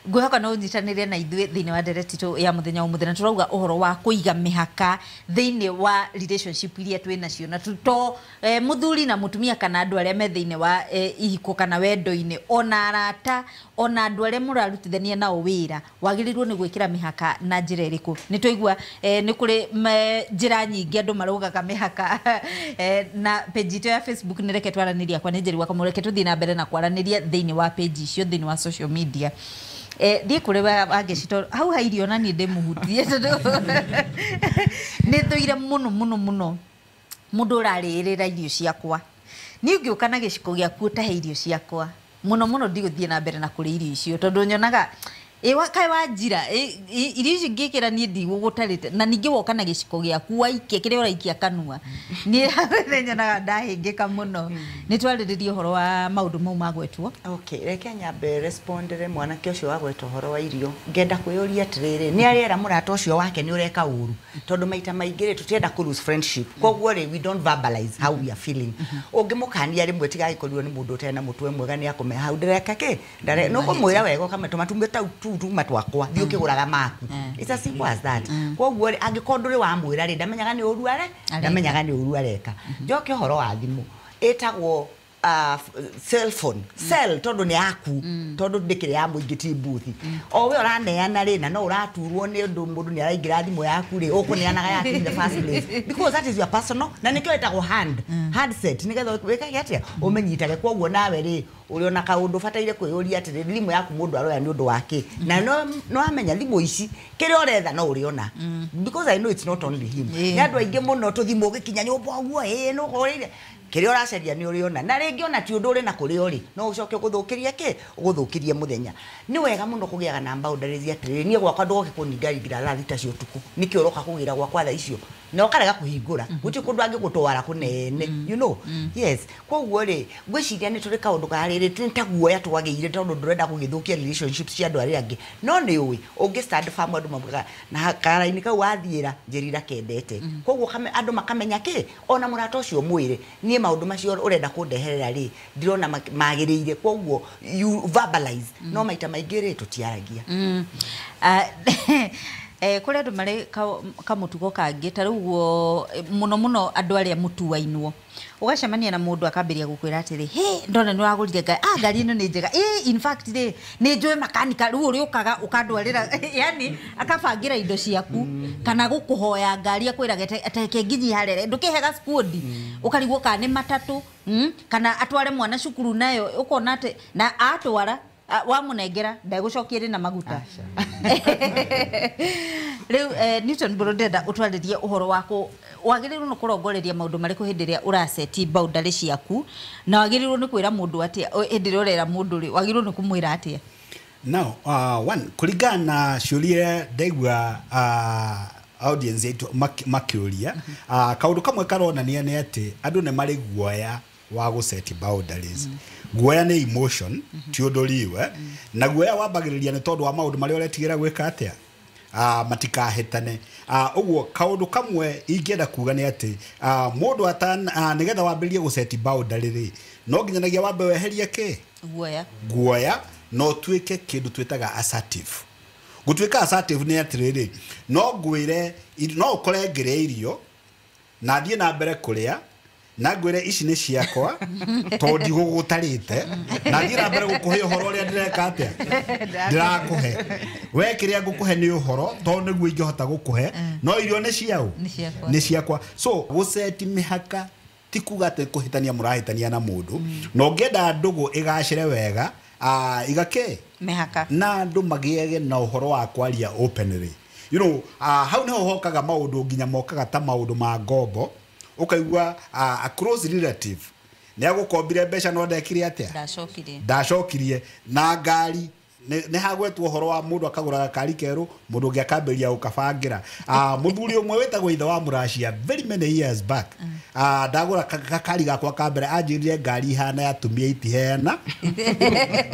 Ngwĩhoka no ũnyitanĩre na ithuĩ thĩinĩ wa ndereti itũ ya mũthenya wa ũmũthĩ, na tũrauga ũhoro wa kũiga mĩhaka thĩinĩ wa relationship iria twĩ nacio, na to mũthuri na mũtumia kana andũ arĩa me thĩinĩ wa ihiko kana wendo-inĩ, ona arata, ona andũ arĩa mũrarutithania nao wĩra, wagĩrĩirwo nĩ gwĩkĩra mĩhaka na njĩra ĩrĩkũ? Nĩ twaigua nĩ kũrĩ njĩra nyingĩ andũ maraugaga mĩhaka na page itũ ya Facebook nĩ Reke Twaranĩrie akwa nĩ Njeri wa Kamau. Reke tũthiĩ na mbere na kwaranĩria thĩinĩ wa page icio thĩinĩ wa social media. Thiĩ kũrĩ Wangeci, hau ha irio na niĩ ndĩmũhutie, tondũ nĩ thũire mũno mũno mũno mũndũ ũrarĩĩrĩra irio ciakwa. Niĩ ũngĩũka na gĩciko gĩaku ũtahe irio ciakwa, mũno mũno ndigũthiĩ na mbere na kũrĩa irio icio, tondũ nyonaga kaĩ wanjira irio ici ngĩkĩra niĩ ndigũgũtarĩte, na ningĩ woka na gĩciko gĩaku waikia kĩrĩa ũraikia kanua, niĩ nĩ nyonaga ndahĩngĩka mũno. Nĩ twarĩrĩria ũhoro wa maũndũ mau magwetwo. Okay, reke nyambe respondere mwanake ũcio wagweta ũhoro wa irio. Ngenda kwĩyũria atĩrĩrĩ, nĩ arĩera mũrata ũcio wake nĩ ũreka ũru? Tondũ maita maingĩ rĩ, tũtienda kũ lose friendship, koguo rĩ, we don't verbalize how we are feeling. Ũngĩmũkania rĩmwe, tigagĩkorirwo nĩ mũndũ ũtarĩ na mũtwe mwega, nĩ akũmenya hau ndĩreka kĩ. Nĩ ũkũmwĩra wega, ũkamwĩra tũmatumbĩ tau tu tuma twakwa, thiĩ ũkĩgũraga maku. It's as simple as that. Koguo rĩ, angĩkorwo ndũrĩ wamwĩra rĩ, ndamenyaga nĩ ũru are ndamenyaga nĩ ũru areka. Njoke ũhoro wa thimũ ĩtagwo cell phone, cell, tondũ nĩ yaku, tondũ ndĩkĩrĩ ya mũingĩ, ti mbuthi o we ũraneana rĩ, na no ũraturwo nĩ ũndũ mũndũ nĩ araingĩra thimũ yaku rĩ, ũkũneanaga yaku in the first place, because that is your personal, na nĩkĩo ĩtagwo handset, nĩgetha wĩkage atĩa, ũmĩnyitage. Koguo nawe rĩ, ũrĩ ona kaũndũ ũbataire kwĩyũria atĩrĩ, thimũ yaku mũndũ aroya nĩ ũndũ wa kĩ? Na no wamenya thimũ ici kĩrĩa ũretha no ũrĩona, because I know it's not only him, nĩ andũ aingĩ mũno. Tũthimũ ũgĩkinya nyũmba ũguo, ĩĩ, nĩ ũhũrĩire kĩrĩa ũracaria nĩ ũrĩona, na rĩngĩ ona ti ũndũ ũrĩ na kũrĩa ũrĩ, no ũcoke ũgũthũkĩrie kĩ, ũgũthũkĩrie mũthenya. Nĩ wega mũno kũgĩaga na boundaries atĩrĩrĩ, niĩ gwakwa ndũgoke kũningaringira thaa 6 cia ũtukũ. Nĩkĩ ũroka kũgĩra gwakwa thaa icio na ũkarega kũhingũra? Gũtirĩ kũndũ angĩgũtwara kũnene. Yes, koguo rĩ, ngwĩciria nĩ tũrĩ kaũndũ karĩrĩ nĩ ta guoya twagĩire, tondũ ndũrenda gũgĩthũkia relationships cia andũ arĩa angĩ, no nĩ ũĩ ũngĩ stand firm, andũ maugaga na karaini kau wathiĩra njĩrira kendete. Koguo andũ makamenya kĩ, ona mũrata ũcio mwĩre, niĩ maũndũ macio ũrenda kũndeherera rĩ, ndirona magĩrĩire. Koguo you verbalize, no maita maingĩ rĩ, tũtiaragia. Kũrĩ andũ marĩ kamũtugo kangĩ ta rĩu guo, mũno mũno andũ arĩa mũtuainwo, ũgacemania na mũndũ akambĩrĩria gũkwĩra atĩrĩ, "He, ndona nĩ wagũrire ngari, ngari ĩno nĩ njega. In fact rĩ, nĩ njũĩ makanika rĩu ũrĩ ũkaga ũkandwarĩra." Yani akabangĩra indo ciaku kana gũkũhoya ngari, akwĩraga teke nginyi harĩa ndũkĩhe gacukundi, ũkarigwo kana nĩ matatũ, kana atware mwana cukuru nayo, ũkona atĩ na atwara wamũnengera ndegũcokia ĩrĩ na maguta. Rĩu Newton Mbũrũ, ndĩrenda ũtwarĩrie ũhoro wa wagĩrĩirwo nĩ kũrongoreria maũndũ marĩkũ hĩndĩ ĩrĩa ũraceti boundary ciaku, na wagĩrĩirwo nĩ kwĩra mũndũ atĩa? Hĩndĩ ĩrĩa ũrera mũndũ rĩ, wagĩrĩirwo nĩ kũmwĩra atĩa? Now, one, kũringana na ciũria ndaigua audience yaitũ makĩũria, kaũndũ kamwe karonania nĩ atĩ andũ nĩ marĩ guoya wa gũset boundaries. Guoya nĩ emotion, ti ũndũ riwe, na guoya wambagĩrĩria nĩ tondũ wa maũndũ marĩa ũretigĩra gwĩka atĩa, matikahĩtane. Ũguo kaũndũ kamwe ingĩenda kuga nĩ atĩ mũndũ atan nĩgetha wambĩrĩrie gũset boundary rĩ, no nginyanagia wambe weherie kĩ? Guoya. Guoya, na ũtuĩke kĩndũ twĩtaga assertive. Gũtuĩka assertive nĩ atĩrĩrĩ, no ngwĩre, no ũkore ngĩrĩa irio na thiĩ na mbere kũrĩa, na ngwĩre ici nĩ ciakwa tondũ ndigũgũtarĩte, na thiĩ na mbere gũkũhe ũhoro ũrĩa ndĩreka atĩa, ndĩrakũhe we. Kĩrĩa ngũkũhe nĩ ũhoro, tondũ nĩguo ingĩhota gũkũhe, no irio nĩ ciaũ? Nĩ ciakwa. Nĩ ciakwa. So gũceti mĩhaka ti kuga atĩ kũhĩtania mũrahĩtania na mũndũ, na ũngĩenda ndũgũ ĩgacĩre wega, igake mĩhaka na andũ magĩage na ũhoro wa kwaria openly. Hau niho hokaga maũndũ nginya mokaga ta maũndũ ma ngombo, ũkaigua a close relative nĩ agũkombire mbeca no ndekire atĩa? Ndacokirie. Ndacokirie. Na ngari nĩ hagwetwo ũhoro wa mũndũ akagũra gakari kerũ, mũndũ ũngĩ akambĩrĩria gũkabangĩra. Mũthuri ũmwe wĩtagwo ithe wa mũracia, very many years back, ndagũra gakari gakwa ka mbere, anjĩrire ngari ihana ya atumia itiheana,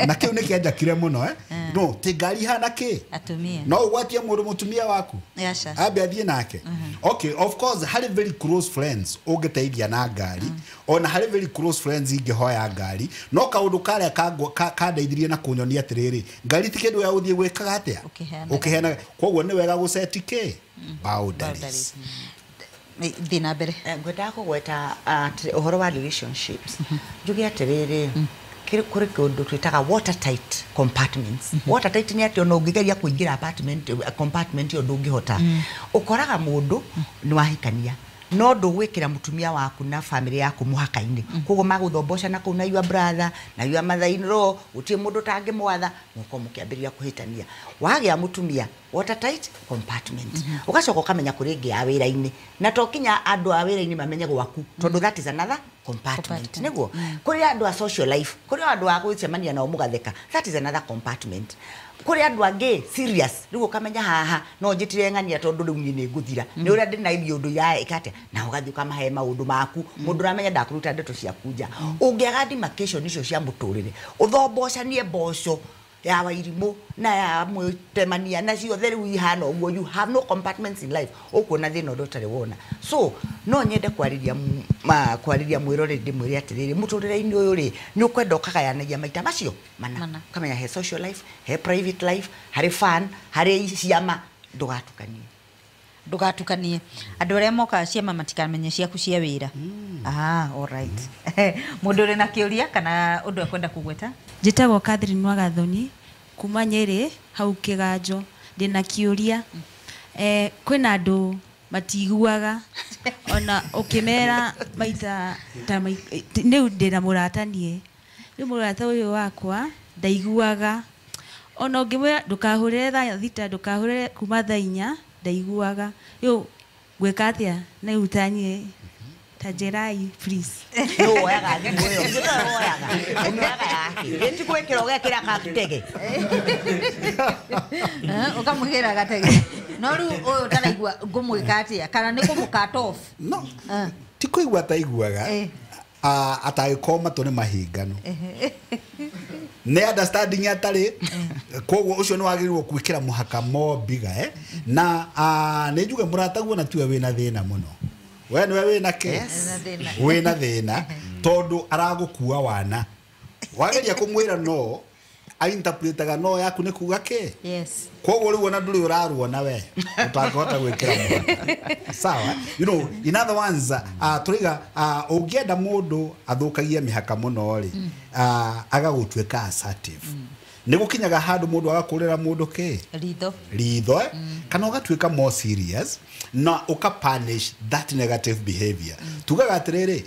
na kĩu nĩ kĩanjakire mũno, eh? No ti ngari ihana kĩ? Atumia. No ũgwatie mũndũ mũtumia waku Aca. ambe athiĩ nake. Okay, of course harĩ very close friends ũngĩteithia na ngari, ona harĩ very close friends ingĩhoya ngari, no kaũndũ karĩa kandeithirie na kũnyonia atĩrĩrĩ, ngari ti kĩndũ ya gũthiĩ gwĩkaga atĩa? Ũkĩheanaga. Ũkĩheanaga. Koguo nĩ wega gũceti kĩ? Boundaries. Thiĩ na mbere. Ngwendaga kũgweta ũhoro wa relationships, njuge atĩrĩrĩ, kũrĩ kĩũndũ twĩtaga watertight compartments. Watertight nĩ atĩ ona ũngĩgeria kũingĩra apartment, compartment ĩyo ndũngĩhota. Ũkoraga mũndũ nĩ wahikania no ndũgwĩkĩra mũtumia waku na family yaku mũhaka-inĩ, koguo magũthomboca na kũu na your brother na your mother in law, gũtirĩ mũndũ ũtangĩmwatha, mũkorwo mũkĩambĩrĩria kũhĩtania. Wagĩa mũtumia, watertight compartment, ũgacoka ũkamenya kũrĩ ĩngĩ ya wĩra-inĩ, na to kinya andũ a wĩra-inĩ mamenye gwaku, tondũ that is another compartment. Compartment. Nĩguo kũrĩ andũ a social life, kũrĩ andũ a gũcemania nao mũgatheka, that is another compartment. Kũrĩ andũ angĩ serious, rĩu ũkamenya haha no njĩtire ng'ania tondũ rĩu niĩ nĩ ngũthira nĩ ũrĩa ndĩ na iũndũ iraĩka atĩa, na ũgathiĩ ũkamahe maũndũ maku, mũndũ ũramenya ndakũruta ndeto ciaku nja. Ũngĩaga demarcation icio cia mũtũrĩre, ũthombocanie mboco ya wairimũ na ya mwĩtemania na ciothe rĩu ihana ũguo, you have no compartments in life, ũkuona thĩna ũrĩa ũtarĩ wona. So no nyende kwarĩria kwarĩria mwĩroreri ndĩmwĩre atĩrĩrĩ, mũtũrĩre-inĩ ũyũ rĩ, nĩ ũkwenda ũkagayanagia maita macio mana. Mana. Ũkamenya he social life, he private life, harĩ fun, harĩ ciama, ndũgatukanie. Ndũgatukanie andũ arĩa mokaga ciama matikamenye ciaku cia wĩra. Ah, alright. Mũndũ ũrĩ na kĩũria kana ũndũ ekwenda kũgweta? Njĩtagwo Catherine Wagathoni kuma Nyĩrĩ hau Kĩganjo. Ndĩna kĩũria. Kwĩna andũ matiguaga ona ũkĩmera maita ta rĩu ndĩna mũrata niĩ, rĩu mũrata ũyũ wakwa ndaiguaga, ona ũngĩmwĩra ndũkahũrĩre thaa 6, ndũkahũrĩre kuma thaa 4, ndaiguaga. Rĩu ngwĩka atĩa na rĩu ta niĩ, ta njĩrai please. Nũ woyaga thimũ ĩyo? Nĩ towe woyaga. Ũmĩoyaga yake. Ĩ ti gwĩkĩra ũgekĩra gatege. Ũkamwĩkĩra gatege. No rĩu ũyũ ũtaraigua ngũmwĩka atĩa? Kana nĩ kũmũ cut off? No ti kũigua ataiguaga. Atangĩkorwo matũ nĩ mahinganu, nĩ understanding atarĩ, koguo ũcio nĩ wagĩrĩirwo gwĩkĩra mũhaka more bigger, eh? Na nĩ njuge mũrataguo na tiwe wĩna thĩna mũno, we nĩwe wĩna kĩ? Wĩna thĩna. Wĩna thĩna tondũ aragũkua wana, wageria kũmwĩra no ainterpretaga no yaku nĩ kuga kĩ. Koguo rĩu ona ndũrĩ ũraruona we ũtangĩhota gwĩkĩra mũhaka sawa. In other ones, tũraiga ũngĩenda mũndũ athũkagie mĩhaka mũno rĩ, agagũtuĩka assertive, nĩ gũkinyaga handũ mũndũ agakũrĩra mũndũ kĩ? Ritho. Ritho, eh? Kana ũgatuĩka more serious na ũka punish that negative behavior. Tugaga atĩrĩrĩ,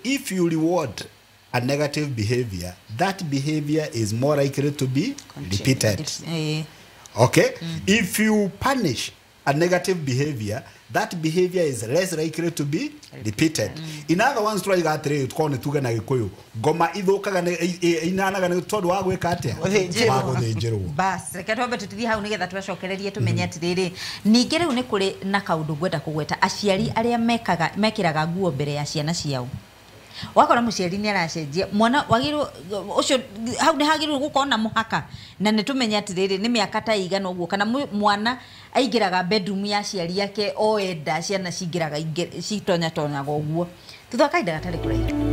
if you reward a negative behavior, that behavior is more likely to be repeated. Okay? If you punish a negative behavior, that behavior is less likely to be repeated. In other ones, turaiga atĩrĩrĩ, tukorwo nĩ tuge na Gĩkũyũ, ngoma ithũkaga inanaga nĩ tondũ wa gwĩka atĩa? Gũthĩnjĩrwo. Wa gũthĩnjĩrwo. Bas, reke twambe tũthiĩ hau nĩgetha twacokererie tũmenye atĩrĩrĩ, ningĩ rĩu nĩ kũrĩ na kaũndũ ngwenda kũgweta, aciari arĩa mekaga mekĩraga nguo mbere ya ciana ciao. Wakora mũciari nĩ aracenjia mwana wagĩrĩirwo ũcio, hau nĩ hagĩrĩirwo gũkorwo na mũhaka, na nĩ tũmenye atĩrĩrĩ, nĩ mĩaka ta igana ũguo kana mwana aingĩraga bedroom ya aciari ake o enda, ciana cingĩraga citonya tonyaga ũguo thutha wa kahinda gatarĩ kũraihu.